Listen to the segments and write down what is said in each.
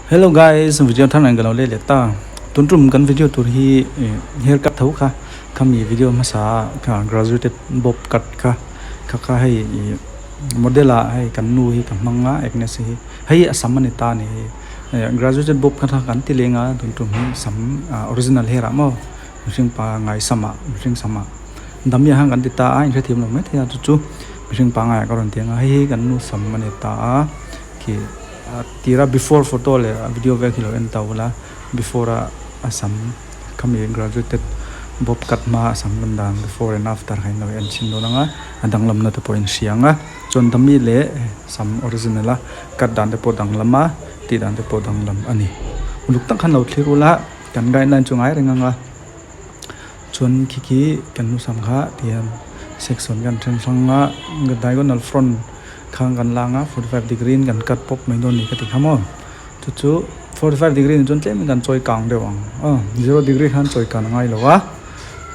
Hello guys video thar nen ka lo let leh ta tun tum kan video tur hi hair cut tho kha khami video hmasa kha graduated bob cut kha kha kha hei ih model ah hei kan nu hi ka hmang a Agnes hi hei a sam a ni ta a ni hei graduated bob kha kan ti leng a tun tum hi sam original hair ah maw mihring pangai sam ah mihring sam ah Damia khan kan ti ta a inhrethiam lo mai thei a chu chu mihring pangai ah ka rawn ti ang a hei hi kan nu sam a ni ta a khi a tira before photo leh a video vel khi lo en ta ula before a a sam khami graduated bob cut hma a sam lan dan before and after kha in lo en chhin dawn ang a a danglamna te pawh a inhria ang a chuan dami leh sam original a cut dan te pawh danglam a tih dan te pawh danglam a ni uluk tak khan lo thlir ula kan guideline chu ngai reng ang a. Chuan khi khi kan nu sam kha tihian section kan then hrang a diagonal front kha kan lang a 45 degree in kan cut pawp mai dawn ni ka ti kha maw chu chu 45 degree ni chuan tlem in kan chawi kang deuh ang aw zero degree khan chawi kan a ngai lo a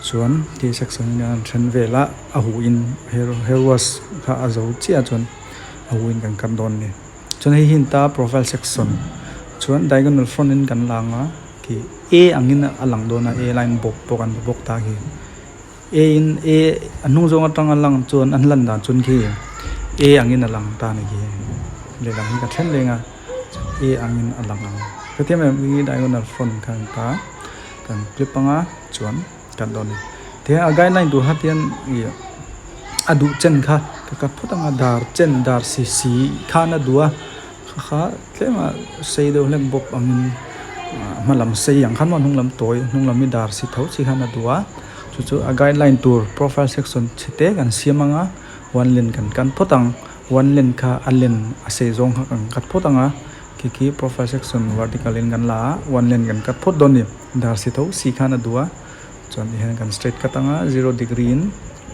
chuan khi section in kan then vel a a huh in hair hair wash kha a zo chiah chuan a huh in kan cut dawn a ni chuan hei hi an ta profile section chuan diagonal front in kan lang a. Khi A angin a lang dawn a, A line bawk pawh kan hmu bawk ta khi. A in A a hnung zawng atanga lang chuan an lan dan chuan khi A angin a lang ta a ni khi. Lehlam hi ka then leng a, A angin a lang ang. Hetiang em hi diagonal front kha an ta kan clip anga chuan kan dawn a ni. Tihian a guideline tur kha tihian ih a duh chen kha ka cut phawt anga dar chen dar si si khan a duh a. Kha kha tlem a sei deuh hlek bawk angin hma lam sei ang khan maw hnung lam tawi hnung lam hi dar si tho chi khan a duh a chu chu a guideline tur profile section chhe te kan siam ang a one len kan kan phawt ang one len kha a len a sei zawng kha kan cut phawt ang a khi khi profile section vertical in kan la a one len kan cut phawt dawn a ni dar si tho si khan a duh a. Chuan ti hian kan straight cut anga zero degree in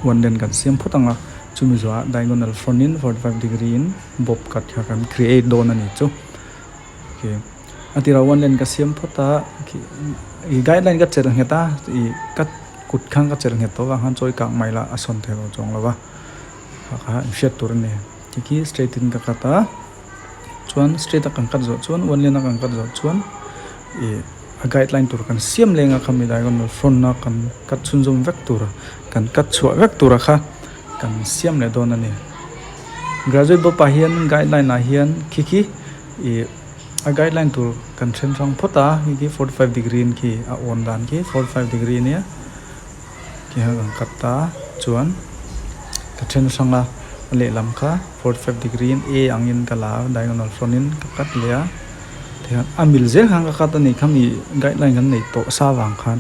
one len kan siam phawt anga chumi zawhah diagonal front in 45 degree in bob cut kha kan create dawn a ni chu okay a tirah one len ka siam phawt a khi ih guideline ka chelh nghet a ih ka kut khan ka chelh nghet tawh avang khan chawi kak mai la a sawn thei lo chuang lo va kha kha inhriat tur a ni ti khi straight in ka cut a chuan straight a kan cut zawh chuan one len a kan cut zawh chuan ih. A guideline tur kan siam leng a khami diagonal front a kan cut chhunzawm vek tur kan cut chhuah vek tur a kha kan siam leh dawn a ni. Graduate board ah hian guideline ah hian khi khi ih a guideline tur kan then hrang phawt a khi khi 45 degree in khi a awn dan khi 45 degree ania khi kha kan cut a chuan ka then hrang a lehlam kha 45 degree in A angin ka la a diagonal front in ka cut leh a. Tihian a mil zel khan ka cut a ni khami guideline kan nei tawh sa vang khan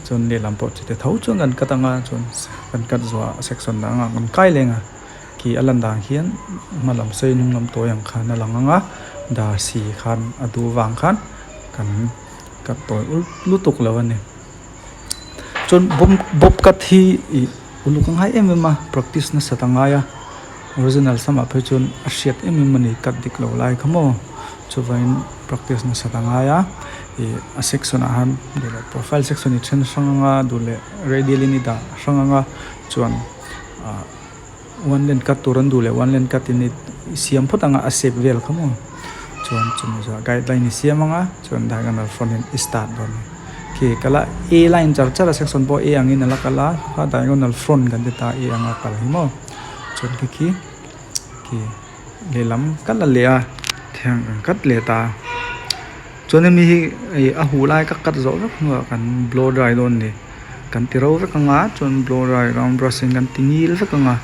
chuan lehlam pawh chute tho chuan kan cut anga chuan kan cut zuah section dang ah kan kai leng a khi a lan dan khian hma lam sei hnung lam tawi ang khan a lang ang a dar si khan a duh vang khan kan cut tawi ul lutuk lo a ni chuan bawm bawp cut hi ih uluk a ngai em em a practice nasat a ngai a. Original samah phei chuan a hriat em em a ni cut dik lo lai kha maw chuvangin practice nasat a ngai a ih a section ah hian duh leh profile section i then hrang anga duh leh radial in i dah hrang anga chuan ah one line cut tur an duh leh one line cut in i siam phawt anga a shape vel kha maw chuan chumi zawh guideline i siam anga chuan diagonal front in i start dawn a ni khi kala a line char char a section pawh a angin a la kal a kha diagonal front kan ti ta a anga kal hi maw. Chuan khi khi khi lehlam kal a leh a thiang ang kat leh ta chuan hemi hi ih a huh lai ka cut zawh vek hnuah kan blow dry dawn a ni kan ti ro vek anga chuan blow dry round brush in kan ti ngil vek anga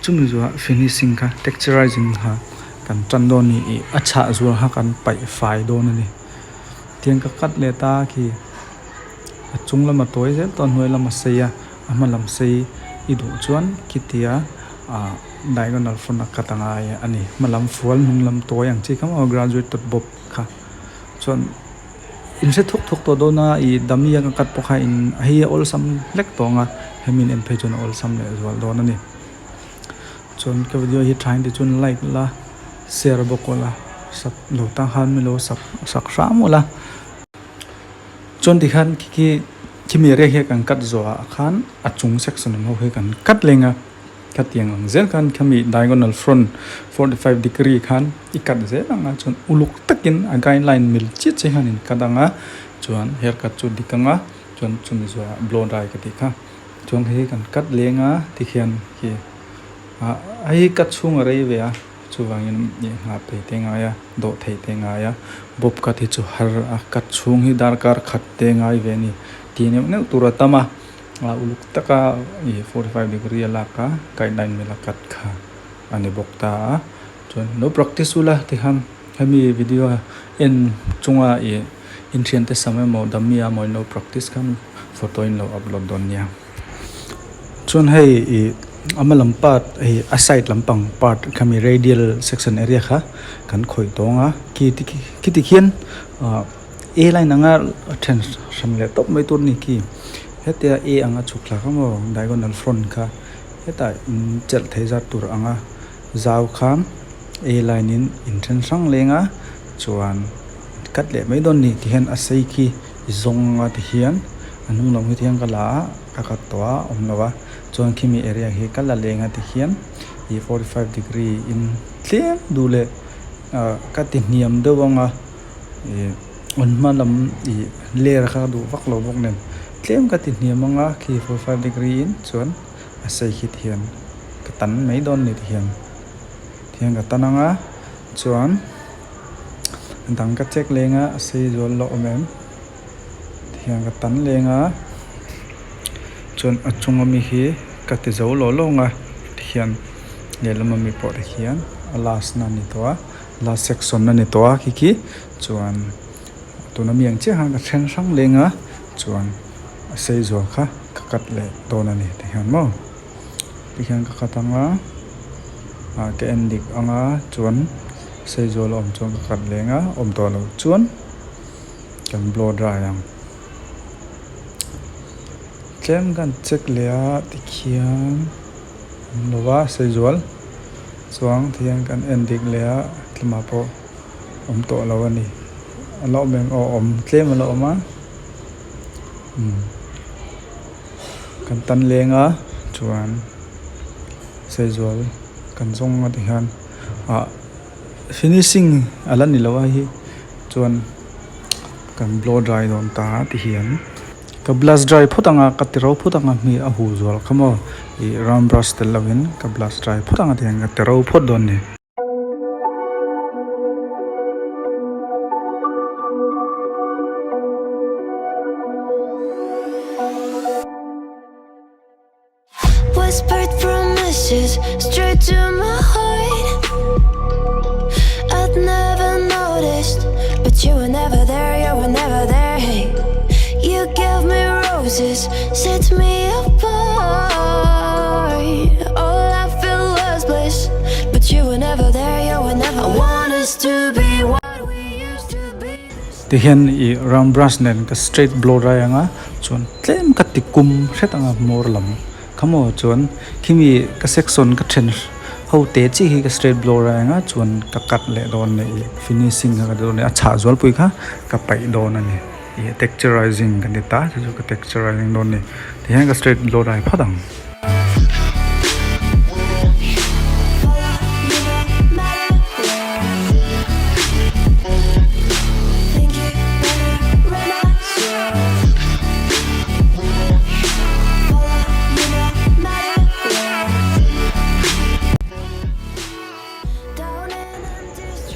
chumi zawhah finishing kha texturizing kha kan tan dawn a ni ih a chhah zual kha kan paih fai dawn a ni tiang ka cut leh ta khi a chung lama tawi zel tawh a hnuai lama sei a. A hma lam sei i duh chuan khitia ah diagonal front a cut a ngai a ni. Hma lam fual hnung lam tawi ang chi kha maw graduate tawt bawk kha. Chuan in hre thuk thuk tawh dawn a ih dummy a ka cut pawh kha in hei a awlsam hlek tawh ang a hemi in en phei chuan a awlsam leh zual dawn a ni. Chuan ka video hi thain ti chuan like la share bawk ula sub lo tang khan min lo sub sak hram ula. Chuan tikhan khi khi khimi area hi kan cut zawh ah khan a chung section ang ho hi kan cut leng a. Khatiang ang zel khan khami diagonal front 45 degree khan i cut zel ang a chuan uluk takin a guideline mil chiah chiah hian in cut ang a chuan hair cut chu dik ang a chuan chumi zawhah blow dry ka tih kha chuan hei hi kan cut leng a tikhian khi ah hei hi cut chhung a rei ve a chuvangin ih nghah phei te ngai a dawh theih te ngai a bob cut hi chu har a cut chhung hi darkar khat te ngai ve a ni tih neuh neuh tur a tam a. A uluk taka ih 45 degree a lak a guideline mil a cut kha a ni bawk ta a chuan lo practice ula tikhan hemi video en chunga ih inthiante sam emaw dummy a maw in lo practice khan photo in lo upload dawn nia chuan hei ih a hma lam part hei a side lampang part khami radial section area kha kan khawih tawng a khi ti khiti khian ah. A line anga then hran leh tawp mai tur a ni khi hetia A anga chhuk thla kha maw diagonal front kha hetah in chelh theih zat tur anga zau khan A line in in then hrang leng a chuan cut leh mai dawn a ni ti hian a sei khi i zawng anga ti hian a hnung lam hi ti hian ka la a ka cut tawh a awm lo a chuan khimi area hi ka la leng a ti hian ih 45 degree in tlem duh leh ah ka ti hniam deuh anga. Ih an hma lam ih ler kha duh vak lo bawk nen tlem ka ti hniam ang a khi 45 degree in chuan a sei khi ti hian ka tan mai dawn a ni ti hian ti hian ka tan ang a chuan a dang ka check leng a a sei zual loh awm em ti hian ka tan leng a chuan a chung ami hi ka ti zo lawh lawng a ti hian lehlam ami pawh ti hian a last na a ni tawh a. Last section a ni tawh a khi khi chuan tuna mi ang chiah khan ka then hrang leng a chuan a sei zual kha ka cut leh dawn a ni ti hian maw ti hian ka cut ang a ah ka en dik ang a chuan sei zual a awm chuan ka cut leng a awm tawh loh chuan kan blow dry ang tlem kan check leh a tikhian. Awm lo va sei zual chuang ti hian kan en dik leh a tlema pawh awm tawh lo a ni a la awm em aw awm tlem a la awm a umm kan tan leng a chuan sei zual kan zawng a ti hian ah finishing a la ni lo a hei chuan kan blow dry dawn ta ti hian. Ka blast dry phawt anga ka ti ro phawt anga hmi a huh zual kha maw ih round brush tel lovin ka blast dry phawt anga tihian ka ti ro phawt dawn a ni. Whispered promises straight to my heart I'd never noticed but you were never there you were never there hey You gave me roses set me apart All I feel was bliss but you were never there you were never I want us to be what we used to be Tihian ih round brush nen ka straight blow dry anga chuan tlem ka ti kum hret anga hmawr lam kha maw chuan khimi ka section ka then ho te chiah hi ka straight blow dry anga chuan ka cut leh dawn a ni ih finishing kha ka ti dawn a ni a chhah zualpui kha ka paih dawn a ni ih texturizing ka ti ta chu chu ka texturizing dawn a ni tihian ka straight blow dry phawt ang.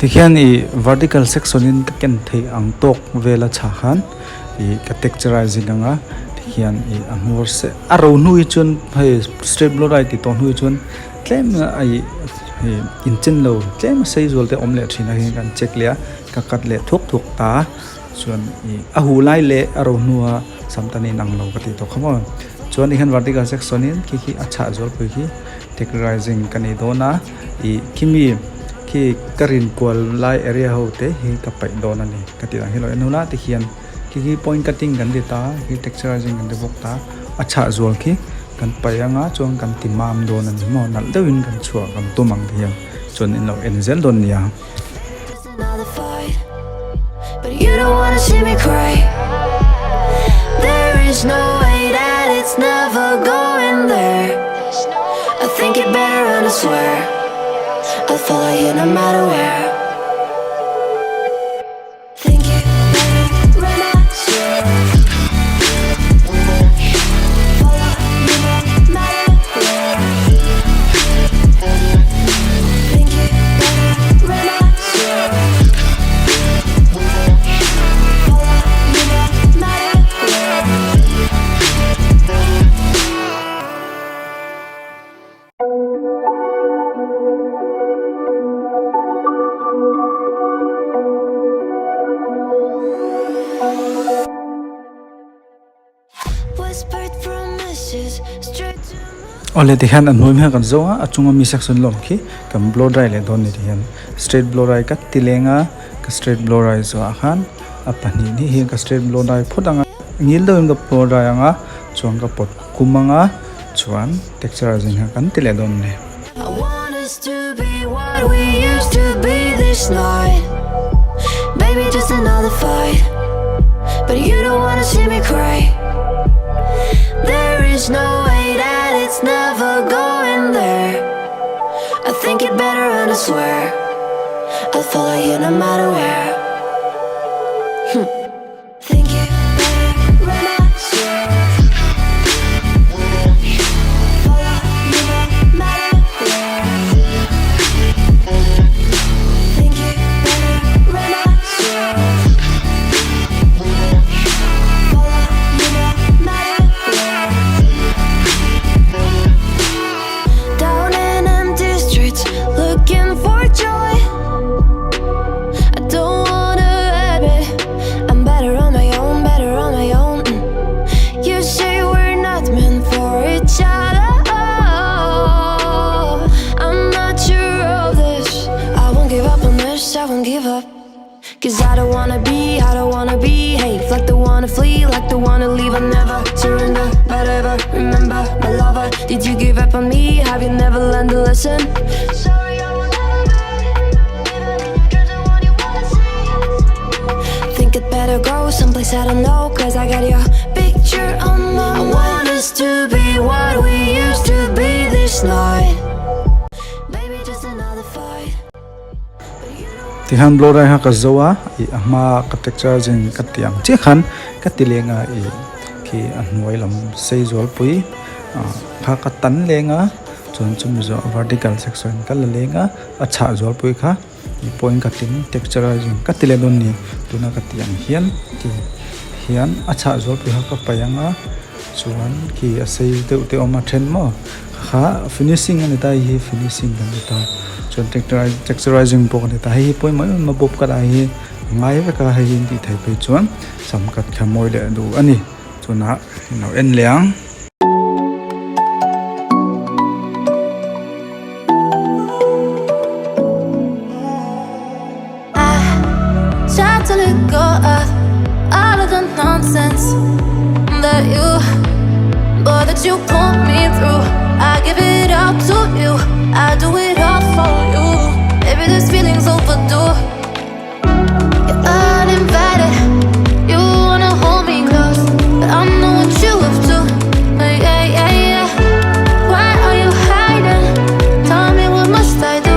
Tikhian ih vertical section in ka ken theih ang tawk vel a chhah khan ih ka texturizing ang a tikhian ih a hmawr se a ro hnu hi chuan hei straight blow dry tih tawh hnu hi chuan tlem a ih hei inchen lo tlem a sei zual te awm leh thin a hei kan check leh a ka cut leh thuak thuak ta a chuan ih a huh lai leh a ro hnua sam tan a inang lo ka tih tawh kha maw chuan tikhian vertical section in khi khi a chhah zualpui khi texturizing ka nei dawn a ih khimi khi ka rin kual lai area ho te hi ka paih dawn a ni ka tih ang hi lo en hun a tikhian khi khi point cutting kan ti ta khi texturizing kan ti bawk ta a chhah zual khi kan paih anga chuan kan ti mam dawn a ni maw nalh deuhin kan chhuah kan tum ang ti hian chuan in lo en zel dawn nia. I swear I'll follow you no matter where. Think you better run, I swear. Follow you no matter where. Think you better run, I swear. Follow you no matter where. Whispered promises straight to my Awle tihian a hnuai hmel kan zawng a, a chunga mi section lawm khi kan blow dry leh dawn ni tihian straight blow dry ka ti leng a, ka straight blow dry zawh ah khan a pahnih hnih hi ka straight blow dry phawt ang a, ngil deuhin ka blow dry ang a chuan ka pawt kum ang a chuan texturizing kha kan ti leh dawn a ni. I want us to be what we used to be this night. Baby, just another fight. But you don't wanna see me cry. There is no way that it's never going there. I think it better and I swear I'll follow you no matter where. Think you better run, I swear. Follow you no matter where. Think you better run, I swear. Follow you no matter where. Down in empty streets, looking for joy. I don't wanna admit I'm better on my own, better on my own. You say we're not meant for each other. I'm not sure of this. I won't give up on this, I won't give up. Cause I don't wanna be, I don't wanna behave like the one to flee, like the one to leave. I never surrender, but ever remember my lover. Did you give up on me? Have you never learned a lesson? Sorry, I will never be even in your dreams, the one you wanna see. Think it better go someplace I don't know. Cause I got your picture on my I want us to be what we used to be this night. Baby, just another fight. But you don't Tihian blow dry kha ka zo a ih a hma ka texturizing ka ti ang chiah khan ka ti leng a ih khi a hnuai lam sei zual pui ah kha ka tan leng a chuan chumi zawh vertical section ka la leng a a chhah zual pui kha ih point cutting texturizing ka ti leh dawn a ni tuna ka tih ang hian ti hian a chhah zual pui kha ka paih ang a chuan khi a sei deuh te awm a then maw kha finishing a ni ta hei hi finishing kan ti ta chuan texturizing pawh kan ti ta hei hi pawimawh em em a bob cut ah hi a ngai vek a hei hi an tih theih phei chuan sam cut kha mawi leh duh a ni chunah ilo en leh ang. I tried to let go of all of the nonsense that you, boy, that you put me through. I give it all to you. I do it all for you. Baby, this feeling's overdue. You're uninvited. You wanna hold me close, but I know what you have to. Yeah. Why are you hiding? Tell me what must I do?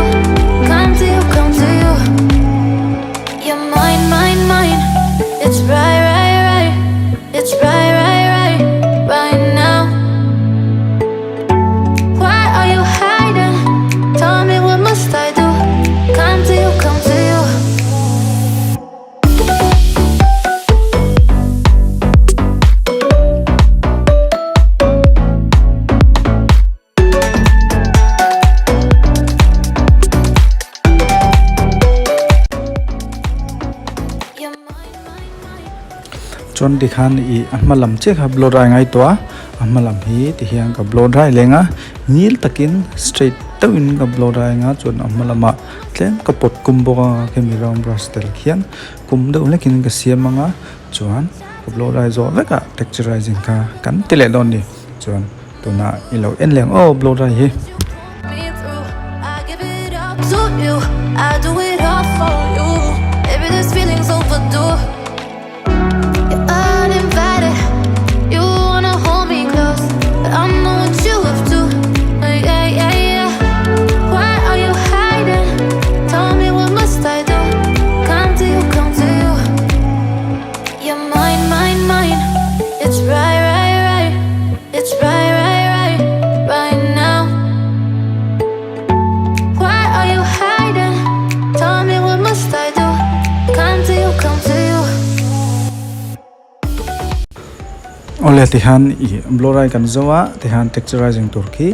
Come to you, come to you. You're mine, mine, mine. It's right, right, right. It's right, right, right, right now. Why are you hiding? Tell me what must I do? Come to you, come to you. You're mine, mine, mine. Chuan tikhan ih a hma lam chiah kha blow dry ngai tawh a a hma lam hi tihian ka blow dry leng a ngil takin straight deuhin ka blow dry ang a chuan a hma lamah tlem ka pawt kum bawk a khemi round brush tel khian kum deuh hlekin ka siam ang a chuan ka blow dry zawh vek a texturizing kha kan ti leh dawn a ni chuan tunah i lo en leh ang aw blow dry hi. Me through. I give it all to you. I do it all for you. Baby, this feeling's overdue. You're uninvited. You wanna hold me close, but I know what you have to. Yeah. come to you. Awle tihian ih blow dry kan zo a tihian texturizing tur khi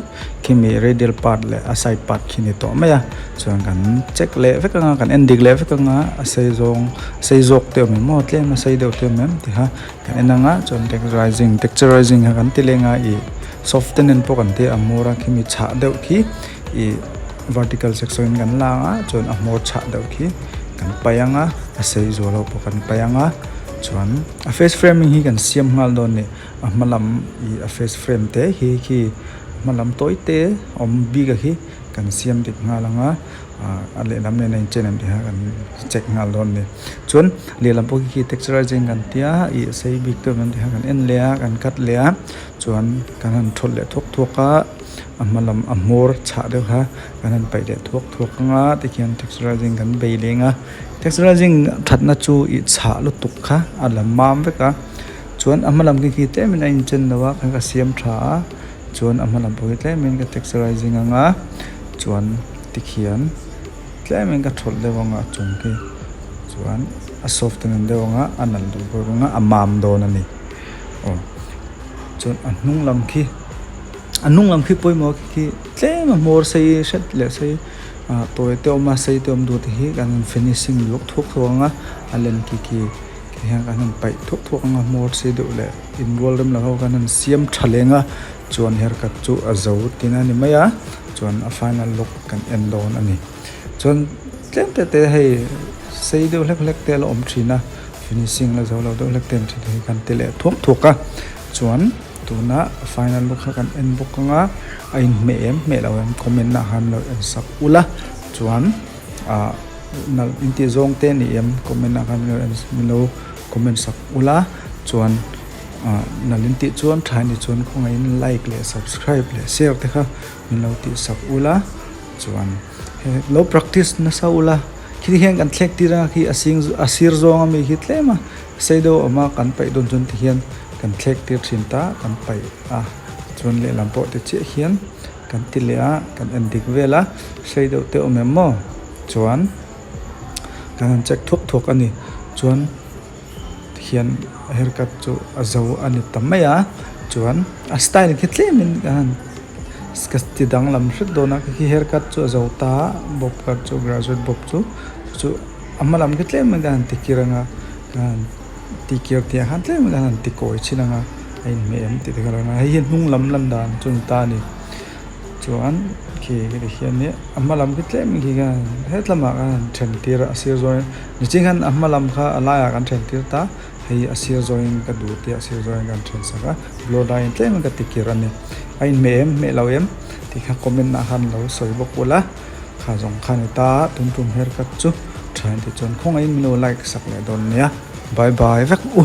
khimi radial part leh a side part khi ni tawh mai a chuan kan check leh vek anga kan en dik leh vek anga a sei zawng sei zawk te awm em aw tlem a sei deuh te awm em tiha kan en anga chuan texturizing texturizing kha kan ti leng a ih softening pawh kan ti a hmawr a khimi chhah deuh khi ih vertical section in kan la anga chuan a hmawr chhah deuh khi kan paih anga a sei zual ho pawh kan paih anga chuan a face framing hi kan siam nghal dawn a ni a hma lam ih a face frame te hi khi hma lam tawi te awm bik a khi kan siam dik nghal anga ah a lehlam nen a inchen ang tih kha kan check nghal dawn a ni chuan lehlam pawh khi texturizing kan tia ih a sei bik te awm em tih kha kan en leh a kan cut leh a chuan kan han thawt leh thuak thuak a. A hma lam a hmawr chhah deuh kha kan han paih leh thuak thuak ang a tikhian texturizing kan bei leng a texturizing thatna chu ih chhah lutuk kha a la mam vek a chuan a hma lam khi khi tlem in a inchen lo a kha ka siam tha a chuan a hma lam pawh hi tlem in ka texturizing ang a chuan tikhian tlem in ka thawlh deuh ang a a chung khi chuan a soft en deuh ang a a nalh duh bawk ang a a mam dawn a ni aw chuan a hnung lam khi. A hnung lam khi pawimawh khi tlem a hmawr sei hret leh sei ah tawi te awm a sei te awm duh te hi kan han finishing luk thuak thuak ang a a len khi khi ti hian kan han paih thuak thuak ang a hmawr sei deuh leh inrual rem lo ho kan han siam tha leng a chuan haircut chu a zo tihna a ni mai a chuan a final look kan en dawn a ni chuan tlem te te hei sei deuh hlek hlek te a la awm thin a finishing la zo lo deuh hlek te an thin hi kan ti leh thuak thuak a chuan. Tuna final look kha kan en bawk ang a, a inhmeh em hmeh lo em comment ah khan lo en sak ula chuan ah nalh intih zawng te ni em comment ah khan min lo comment sak ula chuan ah nalh intih chuan tha ni chuan khawngaihin like leh subscribe leh share te kha min lo tih sak ula chuan he lo practice nasa ula khi hian kan thlek tir anga khi a sing a sir zawng ami khi tlem a. Sei deuh awm a kan paih dawn chuan tihian kan thlek tir thin ta kan paih a chuan lehlam pawh ti chiah hian kan ti leh a kan en dik vel a sei deuh te awm em maw chuan kan han check thuak thuak a ni chuan tihian haircut chu a zo a ni ta mai a chuan a style khi tlem in kan han ka ti danglam hret dawn a khi haircut chu a zo ta a bob cut chu graduate bob chu chu. A hma lam khi tlem in ka han ti kir anga ka han ti kir tih ah khan tlem in ka han ti kawi chhin anga a inhmeh em tih te kha a lo lang a hei hi hnung lam lan dan chu a ni ta a ni chuan khi heti hian ih a hma lam khi tlem in khi khan hetlamah khan han then tir a a sir zawng in niching khan a hma lam kha a laiah kan then tir ta hei a sir zawng in ka duh tih a sir zawng in ka han then sak a blow dry in tlem in ka ti kir a ni a inhmeh em hmeh lo em tih kha comment ah khan lo sawi bawk ula. Kha zawng kha ni ta tun tum haircut chu tha in ti chuan khawngaihin min lo like sak leh dawn nia bye bye vek u.